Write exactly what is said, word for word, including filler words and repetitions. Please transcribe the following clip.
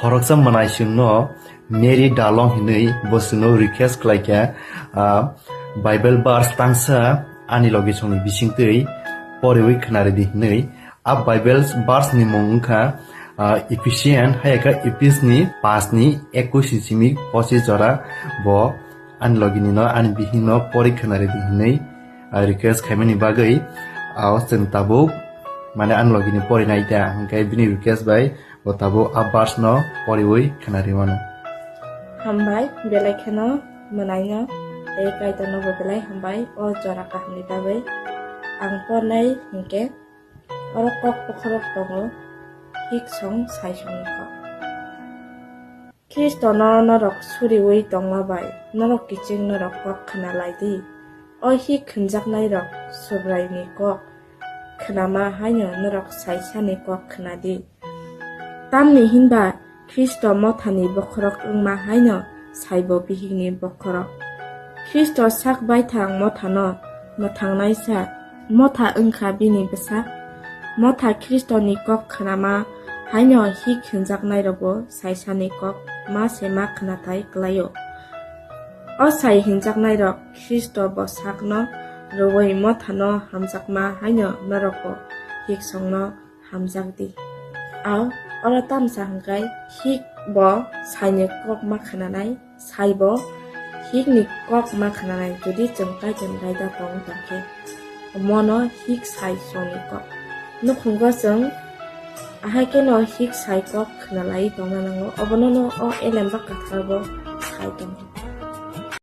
Khoroksa mwnaisingno Mary Dalong hinwi bo chwngno request khlaikha, ah, Bible verse tangsa ani logi songni bisingtwi poriwi khwnaridi hinwi. A Bible verse ni mung wngkha, ah, Ephesian, hayakha Ephesians ni paanch ni ekwis ni simi pochis jora bo ani logi ni no, ani bihik no pori khwnaridi hinwi, ah, request khaimani bagwi, ah, chwng tabuk, mane ani logi ni pori nai ta, hwnkhe bini request bai bo tabuk a verse no poriwi khwnari mano. Hambai, belai kheno mwnaino tei Kaitorno bo belai hambai o jora kahamni bagwi. Ang pornai hinkhe oro kok bokhorok tongo, hik song sai songni kok. Khristono norok suriwi tongma bai norok kiching norok kok khna lai di. O hik hwnjaknairok Subraini kok khnama haino norok saisani kok khna di. Tamni hinba Khristo mothani bokhorok wngma haino saibo bihikni bokhorok. Khristo sak baithang mothano mwthangnaisa, motha wngkha bini bwsak. Motha Khristoni kok khnama haino hik hwnjaknairogo saisani kok ma se ma khnathai klaio. O sai hwnjaknairok Khristo bo sakno rwui mothano hamjakma haino norokbo hik songno hamjak di. Ao, oro tamsa hwnkhe hik bo saini kok ma khnanai, sai bo hikni kok ma khnanai, jodi chwng Kaitorni raida tong tongkhe. Omono hik sai songni kok. Nukhungo chwng ahai kheno hik sai kok khnalai tongna nango, obono no o Elemba Kwthar bo sai tongo.